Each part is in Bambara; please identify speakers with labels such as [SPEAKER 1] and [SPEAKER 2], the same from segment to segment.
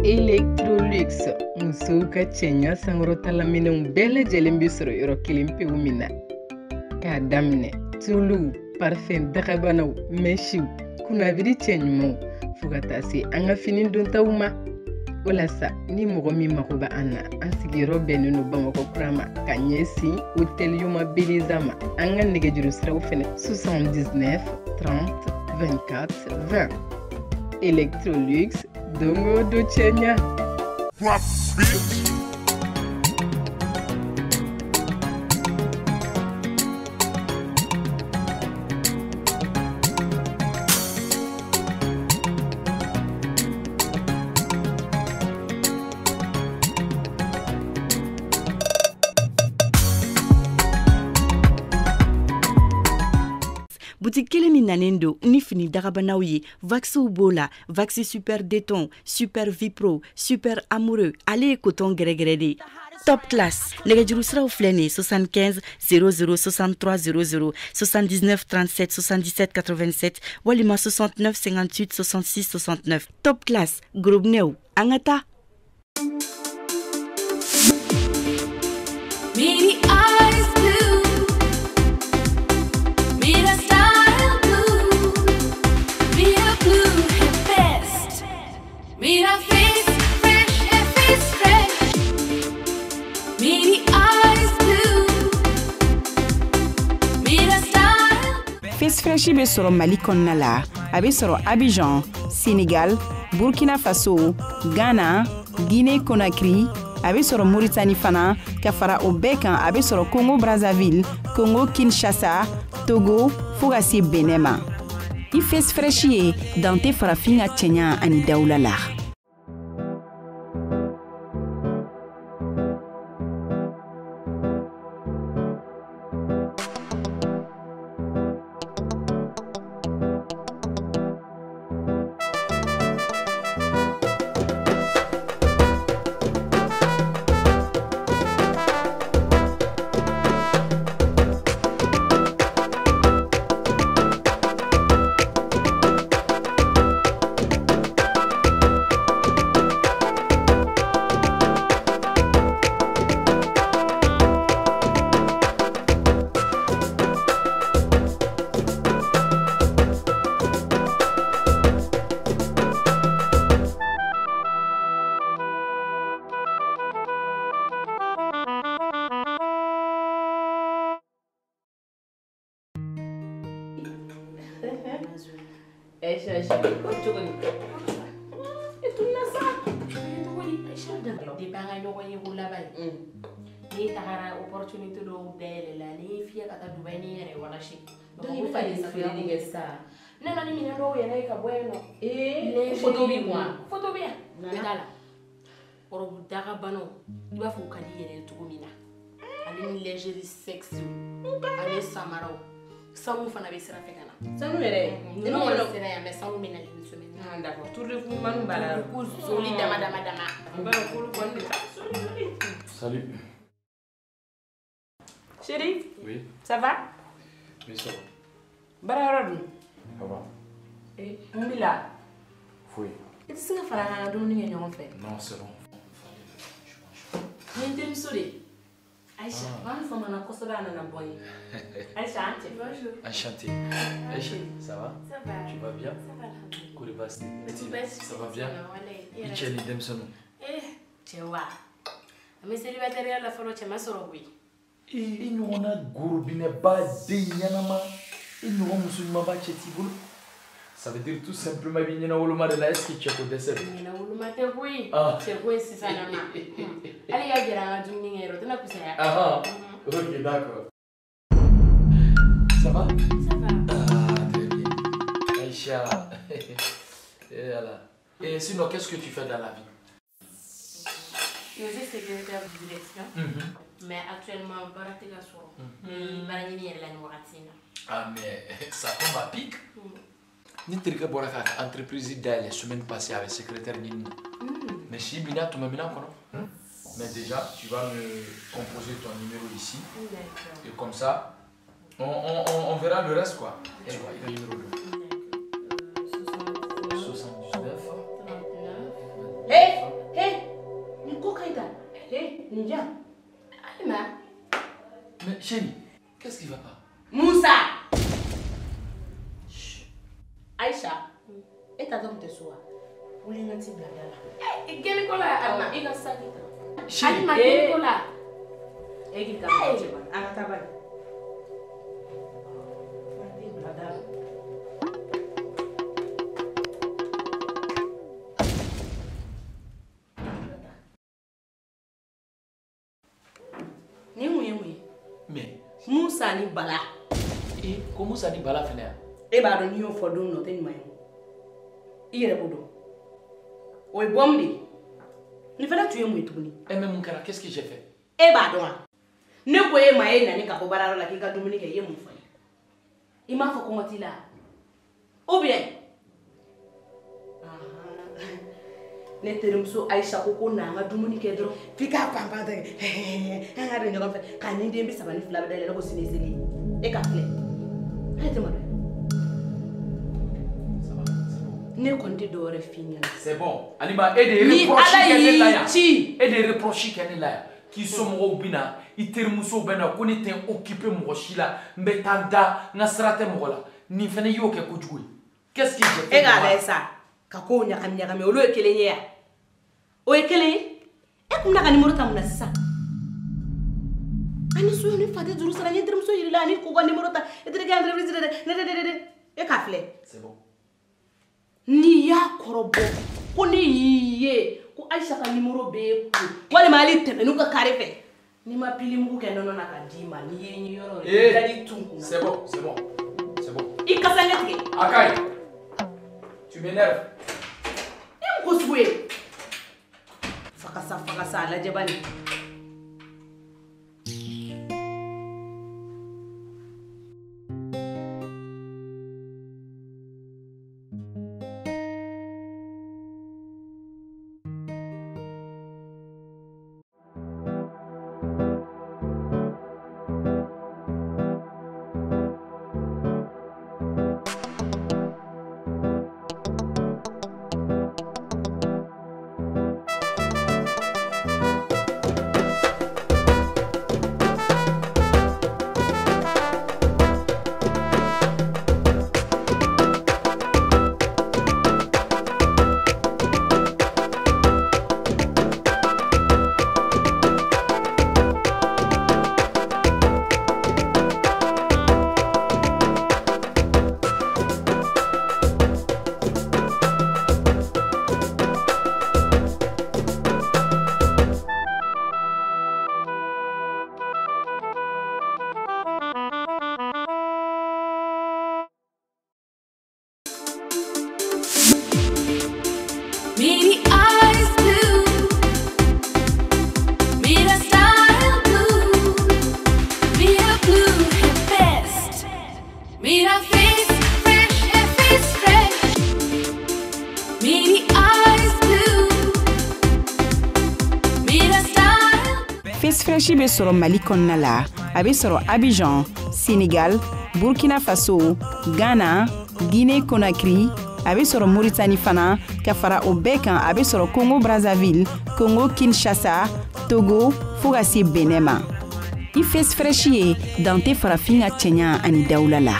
[SPEAKER 1] Electrolux, musow ka cɛɲa sankɔrɔtalaminɛnw bɛɛ lajɛlen bɛ sɔrɔ yɔrɔ kelen pewu min na. K'a daminɛ tuluw, parfɛn dagabanaw, mɛsiw, kunnabiri cɛ ɲumanw fo ka taa se an ka fini dontaw ma. O la sa, ni mɔgɔ min mago bɛ an na, an sigiyɔrɔ bɛnnen don Bamakɔ kura ma ka ɲɛsin Hôtel Yoma Beleza ma. An ka nɛgɛjuru siraw fɛnɛ 79 30 24 20. Electrolux, don o don cɛɲa.
[SPEAKER 2] Bitch.
[SPEAKER 3] Boutique kelen min nanen don ni fini dagabanaw ye, vaxiw b'o la, vaxi super déton, super vipro, super amoureux, ale ye coton gɛrɛgɛrɛ de ye. Top Class nɛgɛjuru siraw filɛ nin ye: 75 00 63 00, 79 37 77 87 walima 69 58 66 69. Top Class gorobinɛw, an ka taa.
[SPEAKER 4] Mini eyes blue, Mira style blue, Mira blue है best, Mira face fresh है face fresh, Mini eyes blue, Mira style.
[SPEAKER 5] Face Fresh bɛ sɔrɔ Mali kɔnɔna la, a bɛ sɔrɔ Abidjan, Senegal, Burkina Faso, Ghana, Guinée Conakry, a bɛ sɔrɔ Mauritanie fana. Ka fara o bɛɛ kan, a bɛ sɔrɔ Congo Brazzaville, Congo Kinshasa, Togo fo ka se Benin ma. I Face Fresh ye dan tɛ farafin ka cɛɲa ani dawula la.
[SPEAKER 6] Aïcha, ko cogo di? E tunna sa.
[SPEAKER 7] Cogo di Aïcha? Depuis an ka ɲɔgɔn ye ko laban ye, ne tagara opportunité dɔw dayɛlɛ la, ne ye fiyɛ ka taa Dubaï ni n yɛrɛ walasi.
[SPEAKER 6] Donc i bɛ fɛ de feereli kɛ sisan?
[SPEAKER 7] Ne nana ni minɛn dɔw yɛrɛ ye ka bɔ yen nɔ.
[SPEAKER 6] Ee, photo b'i kun wa?
[SPEAKER 7] Photo bɛ yan. Bɛɛ t'a la. Robe dagabanaw, i b'a fɔ u ka di i yɛrɛ ye cogo min na. Ale ni lingerie sexy, ani samaraw. Sanu fana bɛ sira fɛ ka na.
[SPEAKER 6] Sanu yɛrɛ?
[SPEAKER 7] Ninnu kɔni sera yan, mais sanu bɛ na une semaine.
[SPEAKER 6] Ah d'accord, tour de cou ɲumanw b'a la.
[SPEAKER 7] Ko zoli dama dama dama.
[SPEAKER 6] N b'a dɔn k'olu kɔni de ta zoli zoli.
[SPEAKER 8] Salut.
[SPEAKER 6] Chérie?
[SPEAKER 8] Oui.
[SPEAKER 6] Ça va?
[SPEAKER 8] Oui, ça va.
[SPEAKER 6] Baara yɔrɔ dun?
[SPEAKER 8] Ça va.
[SPEAKER 6] Eh, mun b'i la?
[SPEAKER 8] Foyi.
[SPEAKER 7] I tɛ se ka fara an kan ka dumuni kɛ ɲɔgɔn fɛ?
[SPEAKER 8] Non, c'est bon.
[SPEAKER 7] Nin ye n terimuso de ye. Aïcha, an famana kosɛbɛ, a nana bɔ n ye. Aïcha, an cɛ.
[SPEAKER 4] Bonjour.
[SPEAKER 8] Enchanté. Aïcha, ça va?
[SPEAKER 4] Ça va.
[SPEAKER 8] Tu vas bien?
[SPEAKER 4] Ça va, alhamdoulilah.
[SPEAKER 8] Kori baasi tɛ?
[SPEAKER 7] Baasi.
[SPEAKER 8] Ça va bien?
[SPEAKER 7] Walayi.
[SPEAKER 8] I cɛ ni denmisɛnninw?
[SPEAKER 7] Eh, cɛ wa. An bɛ célibataire la fɔlɔ, cɛ ma sɔrɔ koyi.
[SPEAKER 8] Ee, i ɲɔgɔnna gorobinɛba den ɲɛnama, i ɲɔgɔn muso ɲumanba cɛ t'i bolo. Ça veut dire tout simplement i bɛ ɲɛna woloma de la, est-ce que cɛ ko dɛsɛ don?
[SPEAKER 7] Ɲɛna woloma tɛ koyi.
[SPEAKER 8] Ah.
[SPEAKER 7] Cɛ ko ye sisan nama. Hali ka gɛrɛ an ka dumuni kɛ yɔrɔ, o tɛna fisaya.
[SPEAKER 8] Ah, ok, d'accord. Ça va?
[SPEAKER 7] Ça va.
[SPEAKER 8] Ah, très bien. Aïcha. Et voilà. Et sinon, qu'est-ce que tu fais dans la vie?
[SPEAKER 7] Je suis secrétaire de direction. Mais actuellement, baara tɛ ka sɔrɔ. N bɛ baara ɲini yɛrɛ la nin wagati in na.
[SPEAKER 8] Ah, mais ça tombe à pic. Ni terikɛ bɔra k'a ka entreprise dayɛlɛ semaine passée, a bɛ secrétaire ɲini na. Mais si bina tuma minɛn kɔnɔ. Mais déjà, tu vas me composer ton numéro ici.
[SPEAKER 7] D'accord.
[SPEAKER 8] Et comme ça, on verra le reste, quoi. Et tu vois, il y a le numéro 2.
[SPEAKER 7] 79.
[SPEAKER 8] 79.
[SPEAKER 6] Hey!
[SPEAKER 8] Chérie, qu'est-ce qui va pas?
[SPEAKER 7] Moussa! Aïcha, e ta tɔ tun tɛ so wa? Wuli n ka t'i bila da la.
[SPEAKER 6] Gɛli ko la Alima, i ka saki ta.
[SPEAKER 8] Chérie,
[SPEAKER 6] Alima, gɛli ko la.
[SPEAKER 7] E k'i ka mɔgɔ cɛ bani, an ka taa bani. N ka t'i bila da la. Nin mun ye mun ye?
[SPEAKER 8] Mais
[SPEAKER 7] Musa ni Bala.
[SPEAKER 8] Eh, ko Musa ni Bala fɛnɛ ya?
[SPEAKER 7] E b'a dɔn n'i y'o fɔ don min na o tɛ ɲuman ye. I yɛrɛ b'o dɔn. O ye bɔmu de ye. Nin fana tun ye mun ye tuguni?
[SPEAKER 8] Eh mais mun kɛra? Qu'est-ce que j'ai fait?
[SPEAKER 7] E b'a dɔn wa? Ne ko e ma e nani ka bɔ baarayɔrɔ la k'i ka dumuni kɛ, i ye mun fɔ ne ye? I m'a fɔ kɔngɔ t'i la? Ou bien? Ne terimuso Aïcha ko ko na an ka dumuni kɛ dɔrɔn f'i k'a panpan tɛ an ka don ɲɔgɔn fɛ k'a ni den 32 bɛ dayɛlɛ ne ko sini ye seli ye e ka filɛ e tɛ maloya.
[SPEAKER 8] Ça va, c'est bon.
[SPEAKER 7] Ne kɔni tɛ dɔwɛrɛ f'i ɲɛna.
[SPEAKER 8] C'est bon. Alima, e de ye
[SPEAKER 7] Ni
[SPEAKER 8] reproche
[SPEAKER 7] Ala
[SPEAKER 8] kɛ ne la
[SPEAKER 7] y'i
[SPEAKER 8] yan.
[SPEAKER 7] ci.
[SPEAKER 8] E de ye reproche kɛ ne la yan. K'i somɔgɔw bɛ na, i terimusow bɛ na, ko ne tɛ n occupé mɔgɔ si la, n bɛ taa n da, n ka sira tɛ mɔgɔ la. Nin fɛnɛ y'o kɛ kojugu ye. Qu'est-ce que j'ai fait
[SPEAKER 7] E k'a
[SPEAKER 8] de mal?
[SPEAKER 7] lajɛ sa ka kow ɲagami ɲagami olu ye kelen ye yan. O ye kelen ye. E kun bɛna ka nimoro ta mun na sisan? Ani su ni fa tɛ juru sara n ye terimuso yir'i la ani k'u ka nimoro ta e terikɛ entreprise dɛ ne dɛ dɛ dɛ e k'a filɛ.
[SPEAKER 8] C'est bon.
[SPEAKER 7] N'i y'a kɔrɔbɔ ko ne y'i ye ko Aïcha ka nimoro b'e kun walima hali tɛmɛ n'u ka kare fɛ n'i ma pilimugu kɛ nɔnɔ na ka d'i ma n'i ye n ye yɔrɔ
[SPEAKER 8] Eh,
[SPEAKER 7] i daji tun kunna.
[SPEAKER 8] C'est bon, c'est bon. C'est bon.
[SPEAKER 7] I kasange tigɛ.
[SPEAKER 8] Akayi, tu m'énerves.
[SPEAKER 7] E mun ko sugu ye? Fakasa fakasa a lajɛ bani.
[SPEAKER 4] Miri eyes blue, Mira style blue, Mira blue है best, Mira face fresh है face fresh, Miri eyes blue, Mira style.
[SPEAKER 5] Face Fresh bɛ sɔrɔ Mali kɔnɔna la, a bɛ sɔrɔ Abidjan, Senegal, Burkina Faso, Ghana, Guinée Conakry, a bɛ sɔrɔ Mauritanie fana, ka fara o bɛɛ kan a bɛ sɔrɔ Congo Brazzaville, Congo Kinshasa, Togo fo ka se Benin ma. I Face Fresh ye dan tɛ farafin ka cɛɲa ani dawula la.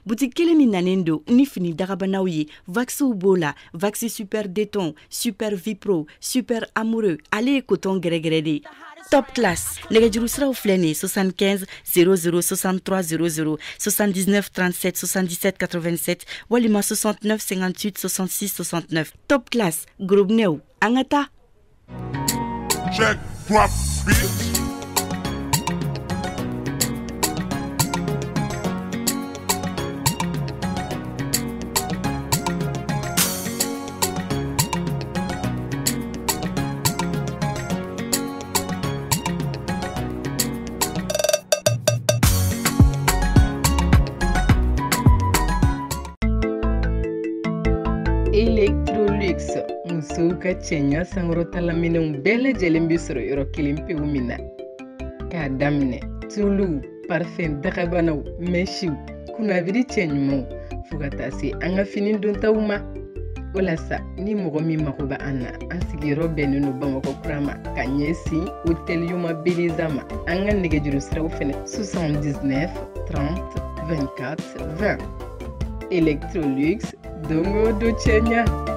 [SPEAKER 3] Boutique kelen min nalen don ni fini dagabanaw ye, vaxiw b'o la, vaxi super déton, super vipro, super amoureux, ale ye coton gɛrɛgɛrɛ de ye. Top class nɛgɛjuru siraw filɛ nin ye 75 00 63 00 79 37 77 87 walima 69 58 66 69. Top class gorobinɛw an ka taa.
[SPEAKER 2] Check, drop, bitch.
[SPEAKER 1] Electrolux musow ka cɛɲa sankɔrɔtalaminɛnw bɛɛ lajɛlen bɛ sɔrɔ yɔrɔ kelen pewu min na k'a daminɛ tuluw parfɛn dagabanaw mɛsiw kunnabiri cɛ ɲumanw fo ka taa se an ka fini dontaw ma O la sa, ni mɔgɔ min mago bɛ an na, an sigiyɔrɔ bɛnnen don Bamakɔ kura ma ka ɲɛsin Hôtel Yoma Beleza ma. An ka nɛgɛjuru siraw fɛnɛ 79 30 24 20. Electrolux, don o don cɛ ɲa.